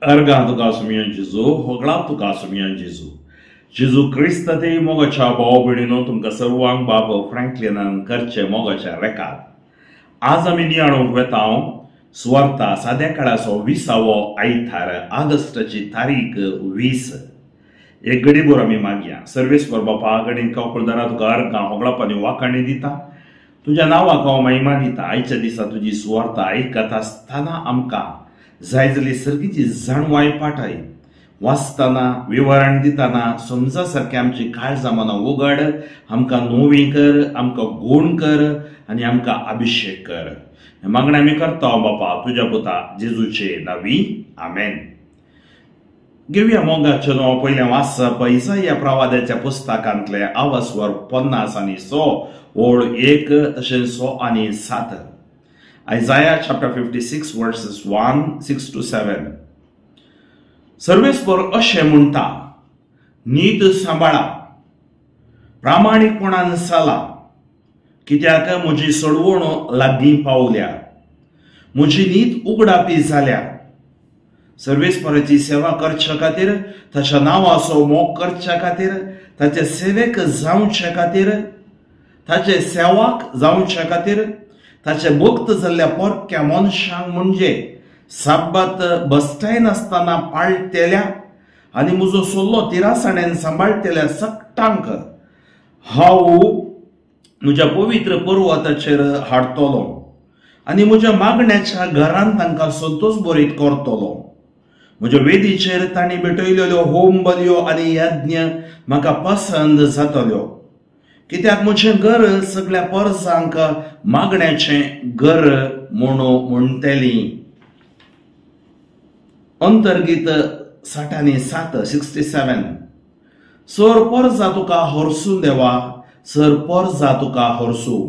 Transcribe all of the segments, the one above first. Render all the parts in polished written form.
अर्गां तुका सुमियन जेजू, होगळां तुका सुमियन जेजू. जेजू क्रिस्त ते मोगाच्या भाव भयणीनो, तुमकां सर्वांक बाब फ्रँकलिनान करचे मोगाच्या रेकाद. आज आमी नियाळूंक वेता सुवार्ता साद्या काळाचो 20वो आयतार, ऑगस्टाची तारीख 20. एक गडीभर आमी मागया. सर्वेस्पर बापा, गडीन कावकुलदारा तुका अर्गां होगळापानी वाखाणी दिता, तुज्या नांवाक हांव महिमा दिता. आयच्या दिसा तुजी सुवार्ता आयकत आसतना आमकां जाय जाली सर्गीची जाणवाय पाठय. वाचतना विवरण दितना समजा सारकें आमची काळजां मनां उगड, आमकां नोवी कर, आमकां गूण कर आनी आमकां अभिशेक कर. मागणें आमी करता बापा तुज्या पुता जेजूचे नांवी, आमेन. घेवया मोगाचें नांव पयलें वाचप इसाया प्रवाद्याच्या पुस्तकांतलें आवस्वर 50 आनी 100 ओळ 1 तशें 100 आनी 7. Isaiah chapter 56 verses 1, 6 to 7. सर्वेस्पर अशें म्हणटा, नीत सांबाळा, प्रामाणीकपणान चला, कित्याक म्हजी सोडवण लागीं पावल्या, म्हजी नीत उगडापी जाल्या. सर्वेस्पराची सेवा करच्या खातीर, ताच्या नांवाचो मोग करच्या खातीर, ताचे सेवेक जावचे खातीर, ताचे सेवाक जावचे खातीर, ताचे भक्त जाल्ल्या पोरक्या मनशांक म्हणजे साब्बात बसताय नासतना पाळटेल्या आनी म्हजो सल्लो तिरासाणेन सांबाळटेल्या सगटांक हांव म्हज्या पवित्र पर्वताचेर हाडटलो आनी म्हज्या मागण्याच्या घरान तांकां संतोश बरीत करतलो. म्हज्या वेदीचेर तांणी भेटयलेल्यो होम बलयो आनी यज्ञ म्हाका पसंद जातल्यो, कित्याक म्हजें घर सगळ्या परसांक मागण्याचें घर म्हणून म्हणटली. अंतर्गीत 60 आनी 7 67. सर परजा तुका हरसूं देवा, सर परजा तुका हरसूं.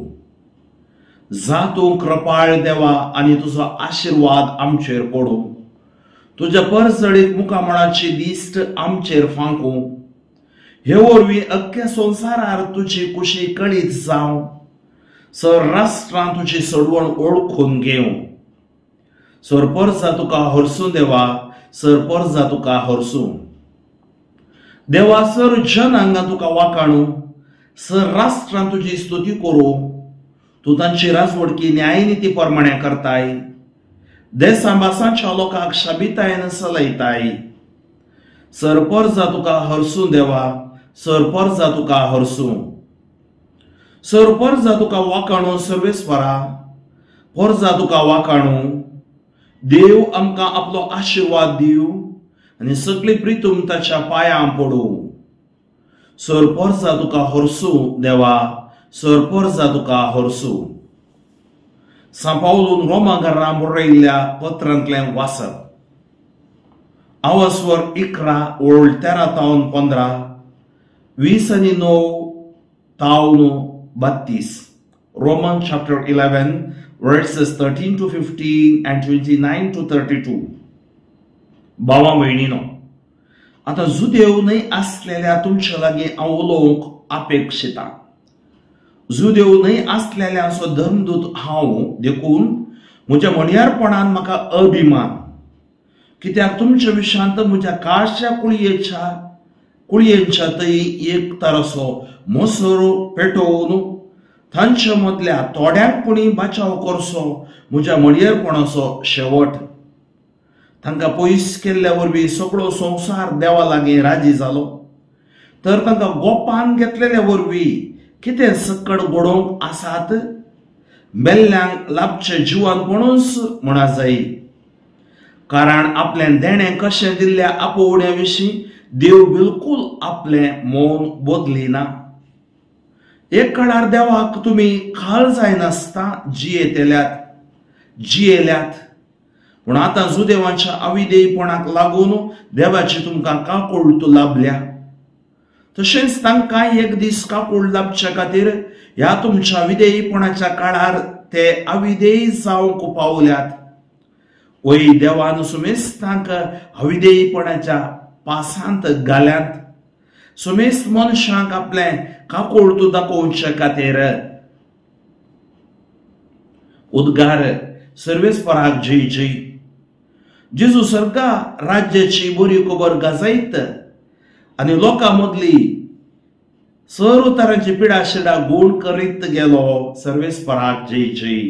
जा तूं कृपाळ देवा आनी तुजो आशिर्वाद आमचेर पडूं, तुज्या परजळीक मुखामळाची दिश्ट आमचेर फांकूं. हे वरवीं अख्ख्या संवसारार तुजी कुशी कळीत जावं, सर राष्ट्रां तुजी सोडवण ओळखून घेवं. सर परजा तुका हरसूं देवा, सर परजा तुका हरसूं. देवा सर जनांगां तुका वाखाणू, सर राष्ट्रां तुजी स्तुती करूं. तूं तांची राजवडकी न्यायनिती प्रमाणे करताय, देसां भासांच्या लोकांक शाबितायेन चलयताय. सर परजा तुका हरसूं देवा, सर परजा तुका हरसूं. सर परजा तुका वाखाणू सर्वेस्परा, परजा तुका वाखाणू. देव आमकां आपलो आशिर्वाद दिवं आनी सगळी प्रितूम ताच्या पांयां पडूं. सर परजा तुका हरसूं देवा, सर परजा तुका हरसूं. सां पावलून रोमा घरा बरयल्ल्या पत्रांतलें वाचप आवस्वर 11 ओळ 13 तावन 15, 20 आनी 9 तावन 32. Roman chapter 11 verses 13 to 15 and 29 to 32. भावा भयणीनो, आतां जुदेव न्हय आसलेल्या तुमच्या लागीं हांव उलोवंक अपेक्षिता. जुदेव न्हय आसलेल्यांचो धर्मदूत हांव, देखून म्हज्या म्हणयारपणान म्हाका अभिमान, कित्याक तुमच्या विशांत म्हज्या काळच्या कुळयेच्या थंय एक तरासो मोसरो पेटोवन तांच्या मदल्या थोड्यांक पुणी बचाव करचो म्हज्या म्हणयेरपणाचो शेवट. तांकां पयस केल्ल्या वरवीं सगळो संवसार देवा लागीं राजी जालो, तर तांकां गोपान घेतलेल्या वरवीं कितें सकट घडोवंक आसात, मेल्ल्यांक लाभचें जिवनपणूच म्हणा जाय. कारण आपलें देणें कशें दिल्ल्या आपोवण्या विशीं देव बिलकूल आपलें मौन बदलिना. एक काळार देवाक तुमी खाल जायनासतना जियेल्यात, पूण आतां जुदेवाच्या अविधेयपणाक लागून देवाची तुमकां काकूळट लाभल्या. तशेंच तांकां एक दीस काकूळ लाभच्या खातीर ह्या तुमच्या विधेयपणाच्या काळार ते अविधेय जावंक पावल्यात. वय देवान सुमेस्तांक अविधेयपणाच्या पासांत घाल्यात, सुमेस्त मनशांक आपलें काकूळट दाखोवचे खातीर. उद्गार सर्वेस्पराक जय जय. जेजू सर्गा राज्याची बरी खबर गाजयत आनी लोकां मदली सर्व तरांची पिडा शिडा गूण करीत गेलो. सर्वेस्पराक जय जय.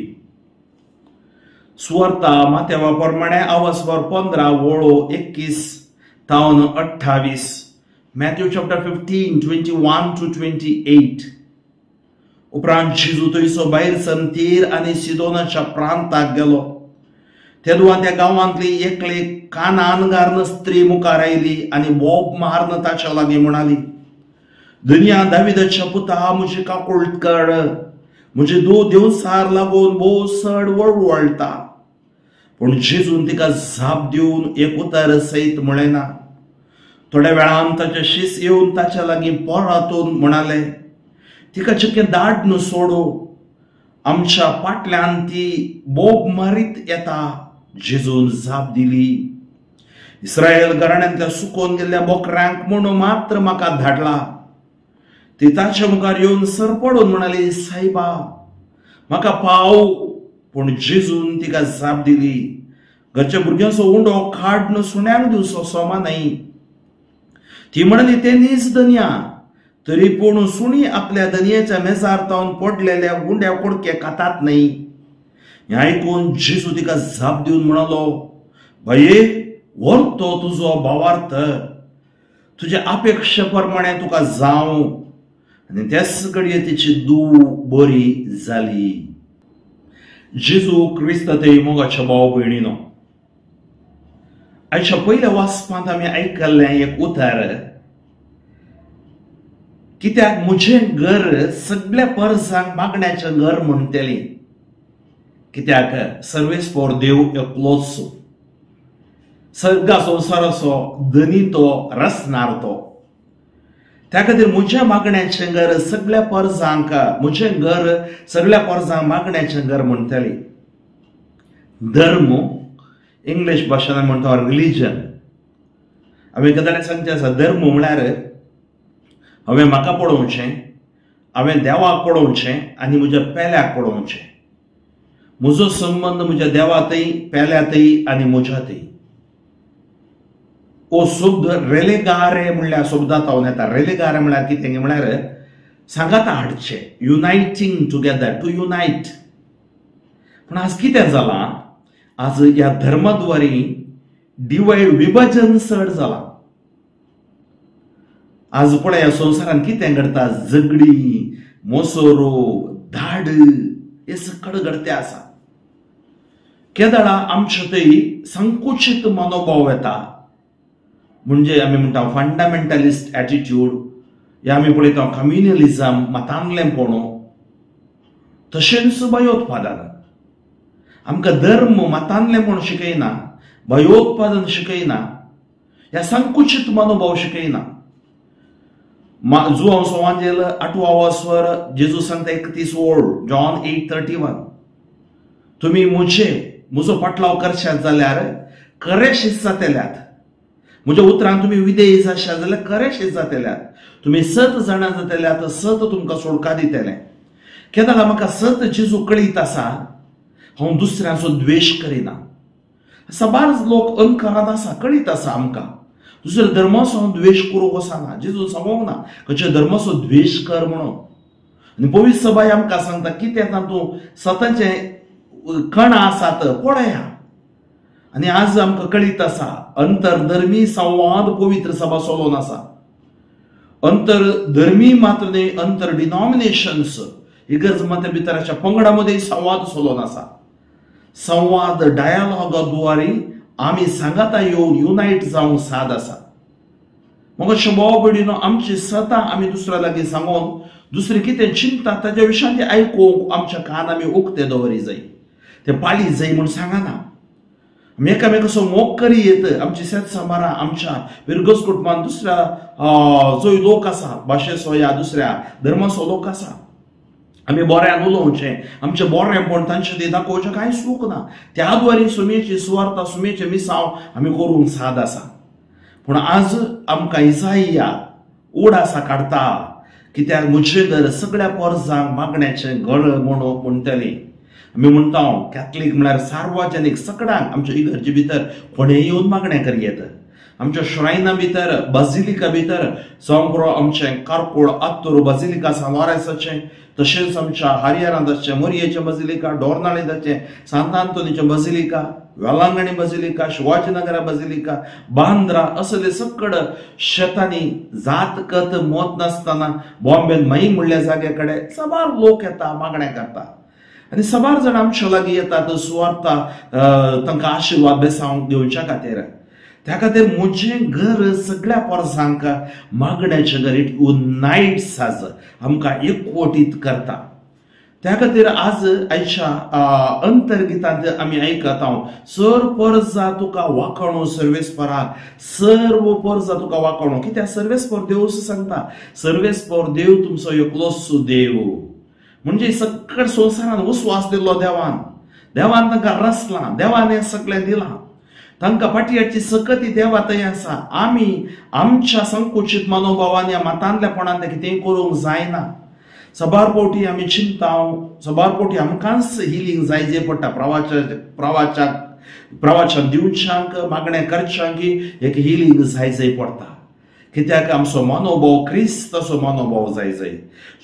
सुवार्ता माथ्यावा प्रमाणे आवासवर 15 वळो 21 तावन 28. Matthew chapter 15 21 to 28. उपरांत जेजू थंयसो भायर सरून तीर आनी सिदोनाच्या प्रांताक गेलो. तेदुआ त्या गांवांतली एकली कानानगार्न स्त्री मुखार आयली आनी बोब मारन ताच्या लागीं म्हणाली, दुनिया दाविदाच्या पुता, म्हजी काकूळट कर, म्हजी धूव देवसार लागून भोव चड वळवळटा. पूण जेजून तिका जाप दिवन एक उतर सयत म्हळें ना. थोड्या वेळान ताचे शीस येवन ताच्या लागीं परतून म्हणाले, तिका चिकें दाट न्हू सोडू, आमच्या पाटल्यान ती बोब मारीत येता. जेजून जाप दिली, इस्रायल घराण्यांतल्या सुकोवन गेल्ल्या बोकऱ्यांक म्हणून मात्र म्हाका धाडला. ती ताच्या मुखार येवन सरपडून म्हणाली, सायबा म्हाका पाव. पूण जेजून तिका जाप दिली, घरच्या भुरग्यांचो उंडो काडून सुण्यांक दिवचो सोमा न्हय. ती म्हणाली, ते नीज दनया, तरी पूण सुणी आपल्या दनयेच्या मेजार तावन पडलेल्या उंड्या कुडके खातात न्हय. हें आयकून जेजू तिका जाप दिवन म्हणालो, बाये व्हर तो तुजो भावार्थ, तुजे अपेक्षे प्रमाणे तुका जावं. आनी त्याच घडये तिची धूव बरी जाली. जेजू क्रिस्त ते मोगाच्या भाव भयणीनो, आयच्या पयल्या वाचपांत आमी आयकल्लें एक उतर, कित्याक म्हजें घर सगळ्या परसांक मागण्याचें घर म्हणटली. कित्याक सर्वेस्पर देव एकलोच, सगळ्या संवसाराचो धनी तो, रचणार तो. त्या खातीर म्हज्या मागण्याचें घर सगळ्या परजांक, म्हजें घर सगळ्या परजांक मागण्याचें घर म्हणटली. धर्म इंग्लीश भाशेन म्हणटा रिलीजन. हांवें गजाली सांगचें आसा, धर्म म्हळ्यार हांवें म्हाका पळोवचें, हांवें देवाक पळोवचें आनी म्हज्या पेल्याक पळोवचें. म्हजो संबंद म्हज्या देवातय, पेल्यातय आनी म्हज्यातय. ओ शब्द रेलेगारे म्हणल्यार शब्दांत हांव येता. रेलेगारे म्हळ्यार कितें म्हळ्यार सांगाता हाडचें, युनायटींग टुगेदर, टू युनायट. पूण आज कितें जालां, आज ह्या धर्माद्वारी डिवायड, विभाजन चड जालां. आज पळय ह्या संवसारांत कितें घडटा, झगडीं, मोसोरो, धाड हे सगळें घडते आसा. केदळा आमचे थंय संकुचीत मनोभाव येता, म्हणजे आमी म्हणटा फंडामेंटलिस्ट एटिट्यूड, या आमी पळयता कम्युनलिझम, मतांतलेंपण, तशेंच भयोत्पादन. आमकां धर्म मतांतलेंपण शिकयना, भयोत्पादन शिकयना, ह्या संकुचीत मनोभाव शिकयना. जुआंव सोवांजेल 8 वासवर जेजू सांगता 31 ओळ, जॉन 8:31, तुमी म्हजो पाटलाव करशात जाल्यार खरें शीत जातेल्यात, म्हज्या उतरांक तुमी विधेयी जाशात जाल्यार खरें शीत जातेल्यात, तुमी सत जाणा जातेल्यात, सत तुमकां सोडका दितलें. केन्ना म्हाका सत जेजू कळीत आसा, हांव दुसऱ्यांचो द्वेश करिना. साबार लोक अंकारांत आसा, कळीत आसा आमकां दुसऱ्या धर्माचो हांव द्वेश करूंक वचना. जेजून सांगूंक ना खंयच्या धर्माचो द्वेश कर म्हणून. आनी पवित्र सभाय आमकां सांगता कितें तातूंत सताचें कणां आसात पळया. आनी आज आमकां कळीत आसा अंतरधर्मी संवाद पवित्र सभा चलोवन आसा. अंतरधर्मी मात्र न्हय, अंतर डिनॉमिनेशन्स इगर्ज मत भितराच्या पंगडा मदें संवाद चलोवन आसा. संवाद डायलॉगा द्वारे आमी सांगाता येवन युनायट जावंक साद आसा. मग भाव भयणीनो, आमची सता आमी दुसऱ्या लागीं सांगून दुसरी कितें चिंता ताच्या विशयान ते आयकूंक आमच्या कान आमी उक्ते दवरी जाय, ते पाळी जाय म्हूण सांगना. आमी एकामेकाचो मोग करी येत. आमची शेत सांबारा आमच्या विरगस कुटुंबान दुसऱ्या जो लोक आसा, भाशेचो या दुसऱ्या धर्माचो लोक आसा, आमी बऱ्यान उलोवचें, आमचें बरेंपण तांचे ते दाखोवचें, कांय चूक ना. त्या द्वारे सुमेची सुवार्ता, सुमेचें मिसांव आमी करूंक साद आसा. पूण आज आमकां इजाइया उडासा काडटा, कित्याक म्हजें घर सगळ्या पोरजांक मागण्याचें घर म्हणून म्हणटली. आमी म्हणटा कॅथलीक म्हळ्यार सार्वजनीक सगळ्यांक आमच्या इगर्जे भितर कोणें येवन मागणें करयेत. आमच्या श्रायना भितर बाजिलिका भितर जावं पुरो आमचें कारकोळ आत्तूर बाजिलिका सान लॉरेन्साचें, तशेंच आमच्या हरिहरांत आसचें मोरयेचें बाजिलिका, डोरनाळींत आसचें सांत आंतोनीचें basilica, Velankanni basilica, Shivajinagar basilica, Bandra असले सकड शेतांनी जात कत मत नासतना बॉम्बेन मई म्हणल्या जाग्या कडेन साबार लोक येता मागणें करता आनी साबार जाण आमच्या लागीं येतात सुवार्ता तांकां आशिर्वाद बेसांव घेवच्या खातीर. त्या खातीर म्हजें घर सगळ्या पोरसांक मागण्याचें घर, it युनायट्स आज आमकां एकवटीत करता. त्या खातीर आज आयच्या अंतर्गितांत आमी आयकता सर परजा तुका वाखाणो सर्वेस्परा, सर्व परजा तुका वाखाणो. कित्याक सर्वेस्पर देव सांगता, सर्वेस्पर देव तुमचो एकलोच देव. म्हणजे सगळ्या संवसारान विस्वास दिल्लो देवान, देवान तांकां रचलां, देवान हें सगळें दिलां, तांकां पाटयाची सकती देवा थंय आसा. आमी आमच्या संकुचीत मनोभावान ह्या मतांतल्यापणान तें कितेंय करूंक जायना. सबार फावटी आमी चिंता, सबार फावटी आमकांच हिलींग जाय जे पडटा. प्रवाचन दिवच्यांक मागणें करच्यांक एक हिलींग जाय जाय पडटा. कित्याक आमचो मनोभाव क्रिस्ताचो मनोभाव जाय जाय.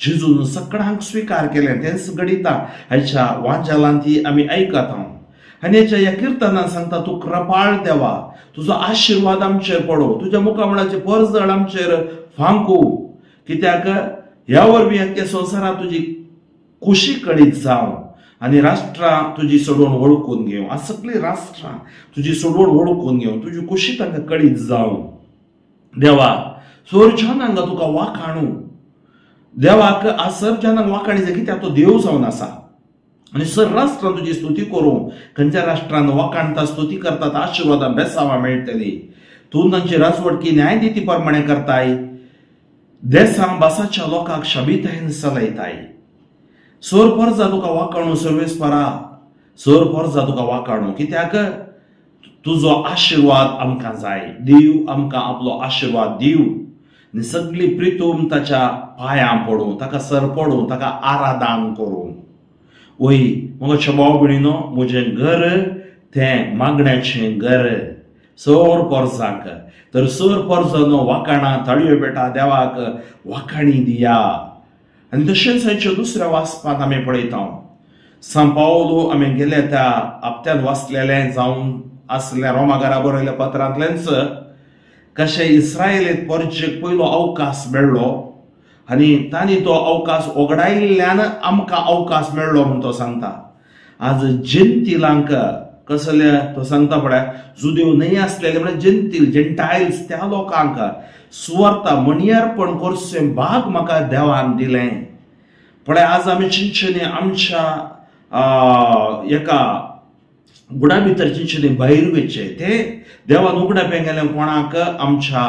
जेजून सगळ्यांक स्विकार केलें तेंच घडिता हाच्या वांजालांत ती आमी आयकता. आनी हेच्या ह्या किर्तनान सांगता तूं कृपाळ देवा, तुजो आशिर्वाद आमचेर पडो, तुज्या मुखामळाचें परजळ आमचेर फांकू. कित्याक ह्या वरवीं अख्ख्या संवसारांत तुजी खुशी कळीत जावं आनी राष्ट्रां तुजी सोडोवन वळखून घेवं. आज सगळीं राष्ट्रां तुजी सोडोवन वळखून घेवं, तुजी खुशी तांकां कळीत जावं. देवा सरजनांक तुका वाखाणू, देवाक आज सरजनांक वाखाणी जाय कित्याक तो देव जावन आसा. आनी सर राष्ट्रान तुजी स्तुती करूं, खंयच्या राष्ट्रान वाखाणता स्तुती करतात आशिर्वादां बेसावां मेळटली. तूं तांची राजवटकी न्यायनिती प्रमाणे करताय, देसां भासाच्या लोकांक शबितायेन चलयताय. सर परजा तुका वाखाणू सर्वेस्परा, सर परजा तुका वाखाणू. कित्याक तुजो आशिर्वाद आमकां जाय. देव आमकां आपलो आशिर्वाद दिव आनी सगळी प्रितूम ताच्या पांयां पडूं, ताका सर पडूं, ताका आराधन करूं. वय म्हज्या भाव भयणीनो, म्हजें घर तें मागण्याचें घर सर पोरसांक. तर सर पोरसानो वाखाणां ताळयो पेटा देवाक वाखाणी दिया. आनी तशेंच हाच्या दुसऱ्या वाचपांत आमी पळयता सांत पावलो आमी गेले त्या हप्त्यान वाचलेलें जावन आसल्या रोमा घरा बरयल्या पत्रांतल्यानच कशें इस्रायलीत परजेक पयलो अवकाश मेळ्ळो आनी तांणी तो अवकाश ओगडायिल्ल्यान आमकां अवकाश मेळ्ळो म्हूण तो सांगता. आज जेंतिलांक कसले तो सांगता पळय, जुदेव न्हय आसलेले म्हळ्यार जेंतील जेंटायल्स त्या लोकांक सुवार्ता मणयार्पण करचें भाग म्हाका देवान दिलें. पळय आज आमी चिंतचें आमच्या एका गुडा भितर चिंतचें भायर वयचें, ते देवान उगडापें गेलें कोणाक आमच्या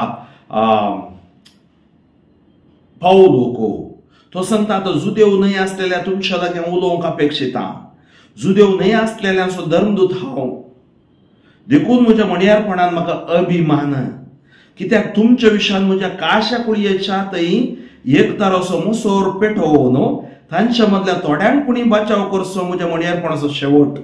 पावलोको. तो सांगता आतां जुदेव न्हय आसलेल्या तुमच्या लागीं उलोवंक अपेक्षिता, जुदेव न्हय आसलेल्यांचो धर्मदूत हांव, देखून म्हज्या मणयारपणान म्हाका अभिमान. कित्याक तुमच्या विशयान म्हज्या काशा कुळयेच्या थंय एक तारोसो मुसोर पेटोवन तांच्या मदल्या थोड्यांक कोणी बचाव करचो म्हज्या मणयारपणाचो शेवट.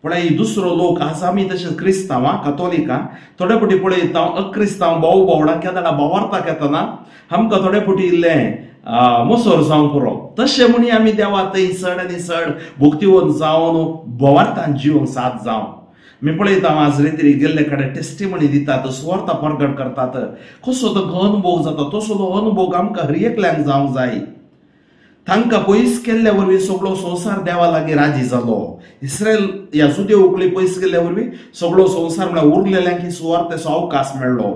पळय दुसरो लोक आज आमी तशेंच क्रिस्तांवां कातोलिकां थोडे फावटी पळयता अक्रिस्तांव भाव भावडां केन्ना भावार्थाक येतना आमकां थोडे फावटी इल्लें मोसोर जावंक पुरो. तशें म्हणी आमी देवा थंय चड आनी चड भक्तिवंत जावन भावार्थान जिवंक साथ जावं. आमी पळयता आज रेत्री गेल्ले कडेन टेस्टिमनी दितात, सुवार्ता परगट करतात, कसो तो अनुभव जाता तसो तो अनुभव आमकां हर एकल्यांक जावंक जाय. तांकां पयस केल्ल्या वरवीं सगळो संवसार देवा लागीं राजी जालो. इस्रायल ह्या जुदेव उकळी पयस केल्ल्या वरवीं सगळो संवसार म्हळ्यार उरलेल्यांक ही सुवार्तेचो अवकाश मेळ्ळो.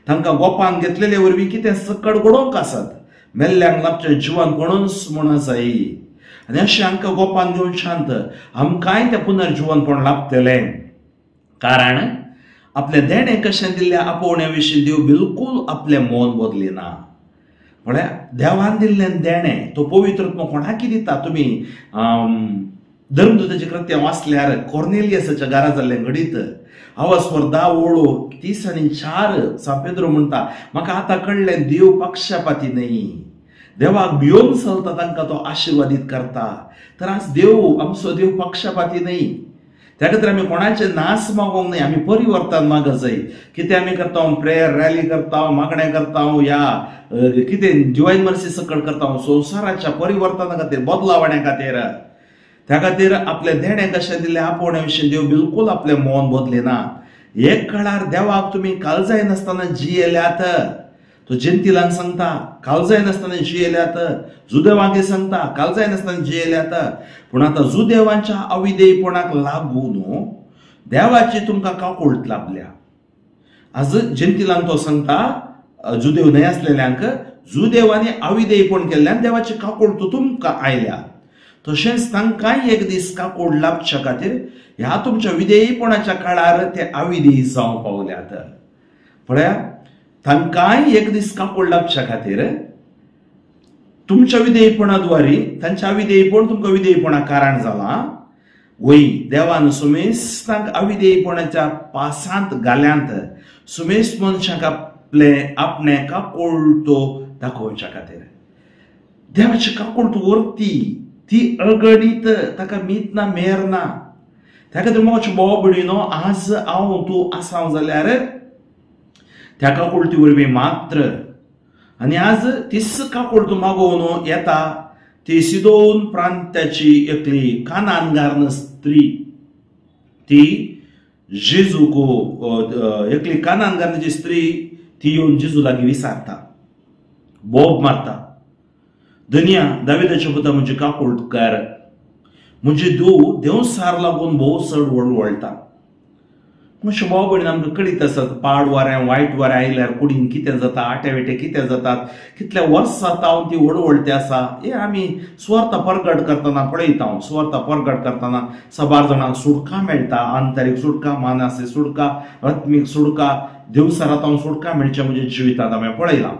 तांकां गोपान घेतलेले वरवीं कितें सकड घडोवंक आसत, मेल्ल्यांक लाबचें जिवन कोणूच म्हूण जाय. आनी अशें हांकां गोपान घेवन शांत आमकांय तें पुनर्जिवनपण लाभतलें. कारण आपलें देणें कशें दिल्ल्या आपोवण्या विशीं देव बिलकूल आपलें मन बदलिना. म्हळ्यार देवान दिल्लें देणें तो पवित्र कोणाकी दिता. तुमी धर्मदूताचें कृत्य वाचल्यार कॉर्नेलियसाच्या घरा जाल्लें घडीत आवाज 10 ओळो 30 आनी 4 सांत पेद्रो म्हणटा, म्हाका आतां कळ्ळें देव पक्षपाती न्हय. देवाक भियोन चलता तांकां तो आशिर्वादीत करता. तर आज देव आमचो देव पक्षपाती न्हय. त्या खातीर आमी कोणाचे नास मागोंक न्हय, आमी परिवर्तन मागत जाय. कितें आमी करता, प्रेयर रॅली करता, मागणें करता, या कितें डिवायन मर्सी सकट करता संवसाराच्या परिवर्तना खातीर, बदलावण्या खातीर. त्या खातीर आपले देणें कशें दिलें आपोवण्या विशीं देव बिलकूल आपलें मौन बदलिना. एक काळार देवाक तुमी काळजाय नासतना जियेल्यात, तो जेंतिलांक सांगता काळजाय नासतना जियेल्यात, जुदेवांक सांगता काळजाय नासतना जियेल्यात. पूण आतां जुदेवांच्या अविधेयपणाक लागून देवाची तुमकां काकूळट लाभल्या. आज जेंतिलांक तो सांगता, जुदेव न्हय आसलेल्यांक, जुदेवांनी अविधेयपण केल्ल्यान देवाची काकूळट तुमकां आयल्या. तशेंच तांकांय एक दीस काकूळ लाभच्या खातीर ह्या तुमच्या विधेयपणाच्या काळार ते अविधेयी जावंक पावल्यात. पळया, तांकांय एक दीस काकूळ लाभच्या खातीर तुमच्या विधेयपणाद्वारे तांच्या अविधेयपण तुमकां विधेयपणा कारण जालां. वय देवान सुमेस्तांक अविधेयपणाच्या पासांत घाल्यांत, सुमेस्त मनशांक आपले आपणे काकूळ तो दाखोवच्या खातीर. देवाची काकूळ वरती ती अगणीत, ताका मीत ना मेर ना. त्या खातीर मोगाचो भाव भयणीनो, आज हांव तूं आसा जाल्यार त्या काकुळटी वरवीं मात्र. आनी आज तीच काकुळट मागोवन येता ती सिदोन प्रांताची एकली कानानगार्न स्त्री. ती जेजूक एकली कानानगार्नाची स्त्री ती येवन जेजू लागीं विचारता, बोब मारता, धनिया दाविदाच्या पुता म्हजी काकुळट कर, म्हजी धूव देवसार लागून भोव चड वळवळटा. मातशें भाव भयणीन आमकां कळीत आसात, पाड वारें वायट वारें आयल्यार कुडीन कितें जाता, आटे विटे कितें जातात, कितल्या वर्सां तावन ती वळवळटी आसा हें आमी सुवार्थ परगट करतना पळयता. सुवार्थ परगट करतना साबार जाणांक सुटका मेळटा, आंतरीक सुटका, मानसीक सुटका, आत्मीक सुटका, देवसारा तावन सुटका मेळच्या म्हणजे जिवितांत आमी पळयलां.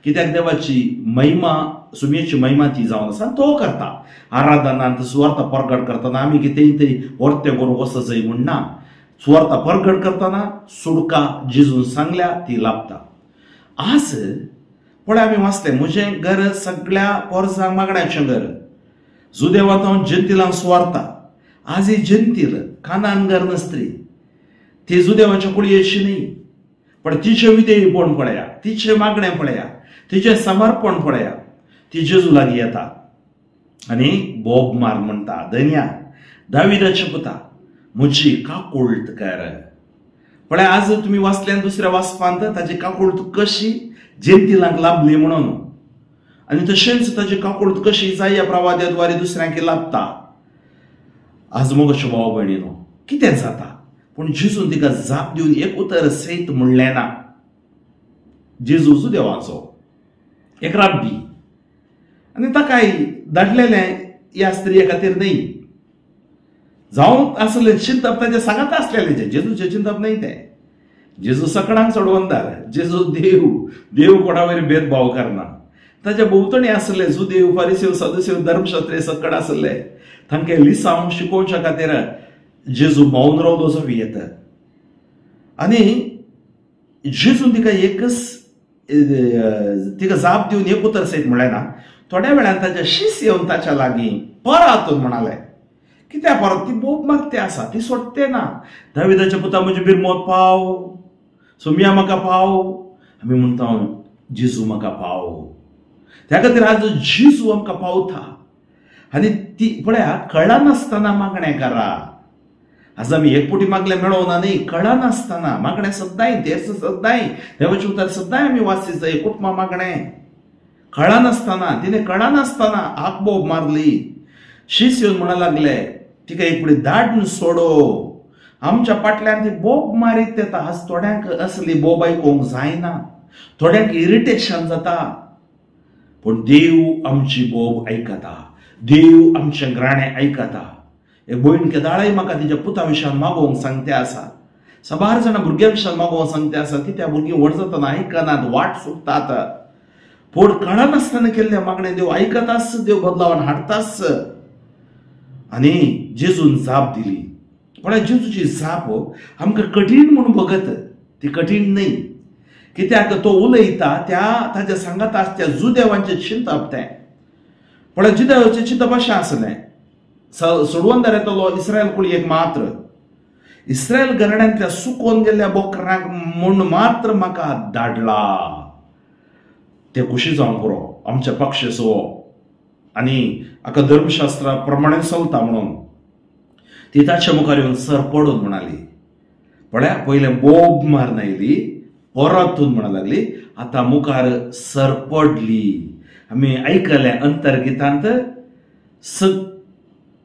कित्याक देवाची महिमा, सुमयेची महिमा ती जावन आसा, तो करता. आराधनांत सुवार्थ परगट करतना आमी कितेंय तरी वर्तें करूंक वचत जाय म्हूण ना. सुवार्थ परगट करतना सुटका जेजून सांगल्या ती लाभता. आज पळय आमी वाचले, म्हजें घर सगळ्या पोरसांक मागण्याचें घर, जुदेवांत हांव जेंतिलांक सुवार्ता. आज ही जेंतील कानानगार्न स्त्री ती जुदेवाच्या कुळयेची न्हय, पण तिचें विधेयपण पळया, तिचें मागणें पळया, तिचें समर्पण पळया. ती जेजू लागीं येता आनी बोब मार म्हणटा, धन्या दाविदाच्या पुता म्हजी काकुळट कर. पळय आज तुमी वाचल्यान दुसऱ्या वाचपांत ताजी काकुळट कशी जेंतिलांक लाभली म्हणून, आनी तशेंच ताजी काकुळट कशी जाया प्रवाद्याद्वारे दुसऱ्यांक लाभता. आज मोगाचो भाव भयणीनो, कितें जाता, पूण जेजून तिका जाप दिवन एक उतर सयत म्हणलें ना. जेजू जुदेवाचो एक राब्बी आनी ताकाय धाडलेलें ह्या स्त्रिये खातीर न्हय. जावं आसलें चिंतप ताजें सांगात आसलेलें, जेजूचें चिंतप न्हय तें. जेजू सकडांक चडवंदार, जेजू देव, देव कोणा वयर भेदभाव करना. ताज्या भोंवतणी आसले जुदेव, फारिसेव, सदुसेव, धर्मशास्त्री सकड आसले, तांकां लिसांव शिकोवच्या खातीर जेजू मौन रावलो जावं येता. आनी जेजून तिका एकच तिका जाप दिवन एक उतर सयत म्हणलें ना. थोड्या वेळान ताच्या शीस येवन ताच्या लागीं परत म्हणाले, कित्याक परत, ती बोब मारते आसा, ती सोडते ना, दाविदाच्या पुता म्हजी बिरमोत पाव, सोमिया म्हाका पाव. आमी म्हणटा जेजू म्हाका पाव. त्या खातीर आज जेजू आमकां पावता. आनी ती पळया कळनासतना मागणें करा. आज आमी एक पुटी मागलें मेळोवना न्ही, कळनासतना मागणें सद्दांय, तेर्स सद्दांय, देवाचें उतर सद्दांय आमी वाचीत जाय. कुटुंबा मागणें कळनासतना, तिणें कळनासतना आग बोब मारली. शीस येवन म्हणा लागले, तिका एक पुडी धाडून सोडो, आमच्या फाटल्यान ती बोब मारीत येता. आज थोड्यांक असली बोब आयकूंक जायना, थोड्यांक इरिटेशन जाता, पूण देव आमची बोब आयकता, देव आमचें ग्राणें आयकता. एक भयण केदाळाय म्हाका तिच्या पुता विशयान मागोवंक सांगते आसा, साबार जाणां भुरग्यां विशयान मागोवंक सांगते आसा. ती त्या भुरगीं व्हड जातना आयकनात, वाट चुकतात. पूण कळनासतना केल्ल्या मागणें देव आयकताच, देव बदलावन हाडटाच. आनी जेजून जाप दिली. पण जेजूची जाप आमकां कठीण म्हूण भगत, ती कठीण न्हय. कित्याक तो उलयता त्या ताच्या सांगात आसच्या जुदेवांचें चिंतप तें. पण जुदेवाचें चिंतप अशें आसलें, सोडवंदार येतलो इस्रायल कुळयेक मात्र, इस्रायल घराण्यांतल्या सुकोवन गेल्ल्या बोकरांक म्हूण मात्र म्हाका धाडला. ते खुशी जावंक पुरो आमच्या पक्षेचो आनी हाका धर्मशास्त्रा प्रमाणे चलता म्हणून ती ताच्या मुखार येवन सर पडून म्हणाली. पळया पयलें बोब मारून आयली, परतून म्हणा लागली, आतां मुखार सर पडली. आमी आयकलें अंतर्गितांत,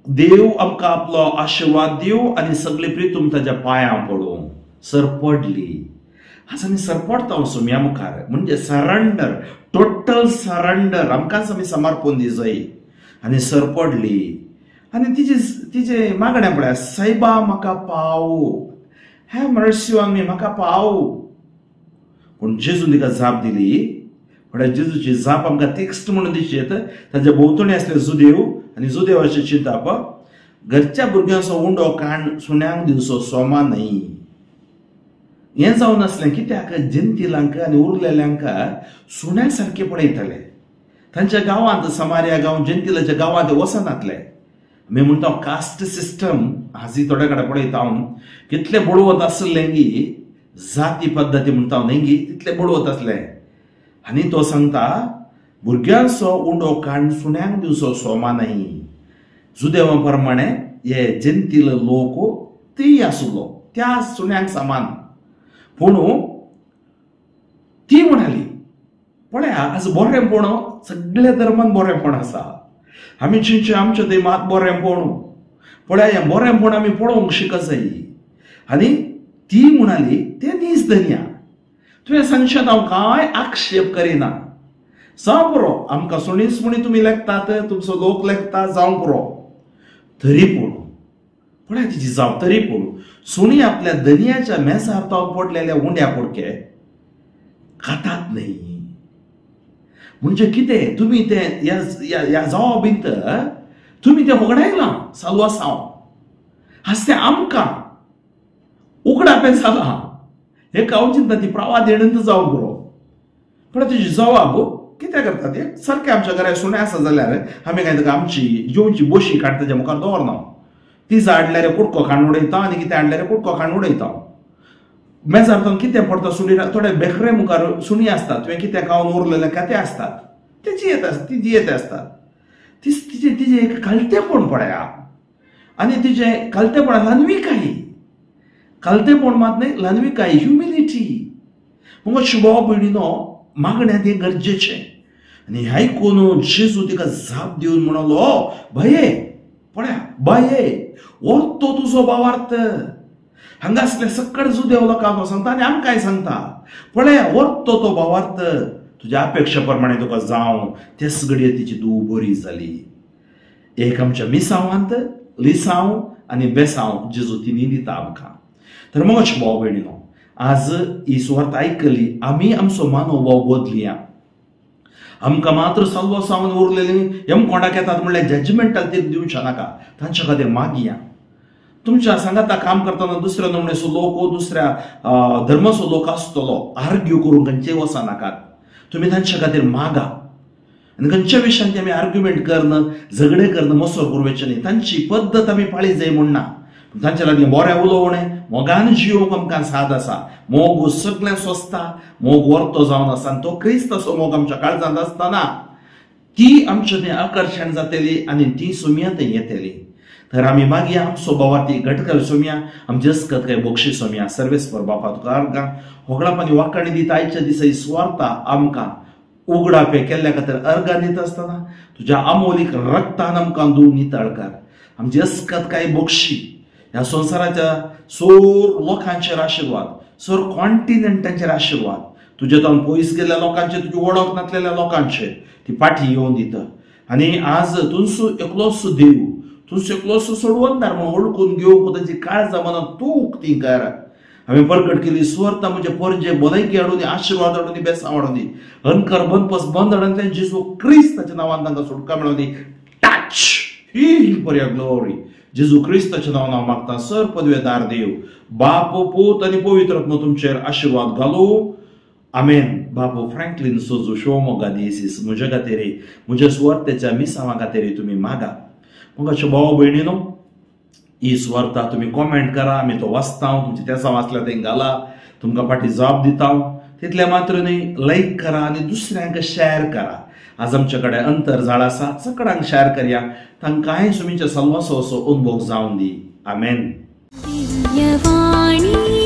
देव आमकां आपलो आशिर्वाद दिवं आनी सगळी प्रितूम ताच्या पांयां पडूं. सर पडली. आज आमी सरपडटा सोम्या मुखार, म्हणजे सरंडर, टोटल सरंडर, आमकांच आमी समर्पण दिजय. आनी सर पडली आनी तिजे तिजे मागणें पळया, सायबा म्हाका पाव, have mercy on me, म्हाका पाव. पूण जेजून तिका जाप दिली. म्हळ्यार जेजूची जाप आमकां टेक्स्ट म्हणून दिशी येता. ताच्या भोंवतणी आसले जुदेव आनी जुदेवाचें चिंतप, घरच्या भुरग्यांचो उंडो काण सुण्यांक दिवचो सोमा न्हय. हें जावन आसलें कित्याक जेंतिलांक आनी उरलेल्यांक सुण्या सारके पळयताले. तांच्या गांवांत, समार्या गांव, जेंतिलाच्या गांवांत वचनातले. आमी म्हणटा कास्ट सिस्टम आजय थोड्या कडेन पळयता हांव, कितले बडवत आसलें गी, जाती पद्दती म्हणटा न्ही गी, तितले बडवत आसले. आनी तो सांगता भुरग्यांचो उंडो काण सुण्यांक दिवचो सोमा न्हय. जुदेवा प्रमाणे हे जेंतील लोक तेय आसलो त्या सुण्यांक समान. पूण ती म्हणाली, पळया आज बरेंपण सगळ्या धर्मान बरेंपण आसा, आमी चिंचे आमच्या थंय मात बरेंपण, पळया हें बरेंपण आमी पळोवंक शिकत जाय. आनी ती म्हणाली, तें नीज धनया, तुवें सांगशात हांव कांय आक्षेप करिना, जावं पुरो, आमकां सुणीस म्हणी तुमी लेखतात, तुमचो लोक लेखता, जावं पुरो. तरी पूण पळया तिची जाप, तरी पूण सुणी आपल्या धनयाच्या मेजार तावन पडलेल्या उंड्या कुडके खातात न्हय. म्हणजे कितें तुमी तें ह्या जावा भितर तुमी तें होगडायलां चालू आसा. आज तें आमकां उगडापें जालां. हें हांव चिंता ती प्रवाह देणेंत जावंक पुरो. पण तुजी जवाब कितें करता ते सारकें आमच्या घरा सुणें आसा जाल्यार आमी काय ताका आमची जेवची बोशी काडटा ताच्या मुखार दवरना. ती हाडल्यार कुडको खाण उडयता आनी कितें हाडल्यार कुडको खाण उडयता. मेजार तो कितें पडटा सुणी, थोडे बेकरे मुखार सुणी आसतात, तुवें कितें खावन उरलेलें खातें आसतात, ते जियेत आसतात, ती जियेत आसतात. तिजें तिजें एक खालतेपण पळया आनी तिजें खालतेपण ल्हानविकाय, खालतेपण मात न्हय, ल्हानविकाय, ह्युमिलिटी. मग भाव भयणीनो मागण्यांत हें गरजेचें. आनी आयकून जेजू तिका जाप दिवन म्हणलो, भये पळया बाये, तो तुजो भावार्थ. हांगा आसले सकळ जुदेव लोकांक सांगता आनी आमकांय सांगता, पळया तो तो भावार्थ, तुज्या अपेक्षा प्रमाणे तुका जावं. तेच घडये तिची धूव बरी जाली. एक आमच्या मिसांवांत लिसांव आनी बेसांव जेजू तिनी दिता आमकां. तर मग भाव भयणीनो आज ही सुवार्थ आयकली, आमी आमचो मानोभाव बदलया. आमकां मात्र सल्लो सावन उरलेली हेम कोणाक येतात म्हणल्यार जजमेंटल तीर्प दिवच्या नाका, तांच्या खातीर मागया. तुमच्या सांगाता काम करतना दुसऱ्या नमणेचो लोक, दुसऱ्या धर्माचो लोक आसतलो, आर्ग्यू करूंक खंयचेय वचनाकात, तुमी तांच्या खातीर मागा. आनी खंयच्या विशयान आमी आर्ग्युमेंट करून झगडे करून मसो करूं न्ही. तांची पद्दत आमी पाळी जाय म्हूण ना, तांच्या लागीं बरें उलोवणें, मोगान जियोवंक आमकां साद आसा. मोग सगळें सोंसता, मोग वर्तो जावन आसा आनी तो क्रिस्ताचो मोग आमच्या काळजांत आसतना ती आमच्या थंय आकर्शण जातली आनी ती सोमया थंय येतली. तर आमी मागीर आमचो भावार्थी घटकर सोमया, आमचे अस्कत काय बक्षी सोमया. सर्वेस्पर बापा तुका अर्गां होगडाप आनी वाकाणी दिता. आयच्या दिसा ही सुवार्ता आमकां उगडापे केल्ल्या खातीर अर्गां दिता आसतना तुज्या आमोलीक रक्तान आमकां धुवन नितळ कर. आमची अस्कत काय बक्षी ह्या संवसाराच्या सोर लोकांचेर आशिर्वाद, सोर कॉन्टिनेंटांचेर आशिर्वाद, तुज्या तावन पयस गेल्ल्या लोकांचे, तुजी वळख नासलेल्या लोकांचे ती पाठी येवन दिता. आनी आज तुमचो एकलोसो देव, तुमचो एकलोसो सोडवणदार म्हणून वळखून घेवंक ताची काळजां मनां तूं उक्ती कर. हांवें परगट केली सुवार्ता म्हणजे परजे भलायकी हाडून, आशिर्वाद हाडून, बेसांव हाडून, अनकर बनपस बंद हाडून जेजू क्रिस्ताच्या नांवान तांकां सुटका मेळोवन दी. Touch heal for your glory. जेजू क्रिस्ताच्या नांवान हांव मागता. सर पदवेदार देव बाप, पूत आनी पवित्र आत्मो तुमचेर आशिर्वाद घालूं. आमेन. बाबू फ्रँकलीन सोजू शिवमोगा दियसीस म्हज्या खातीर, म्हज्या सुवार्तेच्या मिसांवा खातीर तुमी मागा. मोगाच्यो भाव भयणीनो, ही सुवार्ता तुमी कॉमेंट करा, आमी तो वाचता, तुमची तेसां वाचल्या तें घाला, तुमकां फाटीं जाप दिता. तितलें मात्र न्हय, लायक करा आनी दुसऱ्यांक शेअर करा. आज आमचे कडेन अंतरजाळ आसा, सगळ्यांक शेअर करया, तांकांय सुमीच्या सल्वासो असो अनुभव जावन दी. आमेन. दिव्यवाणी.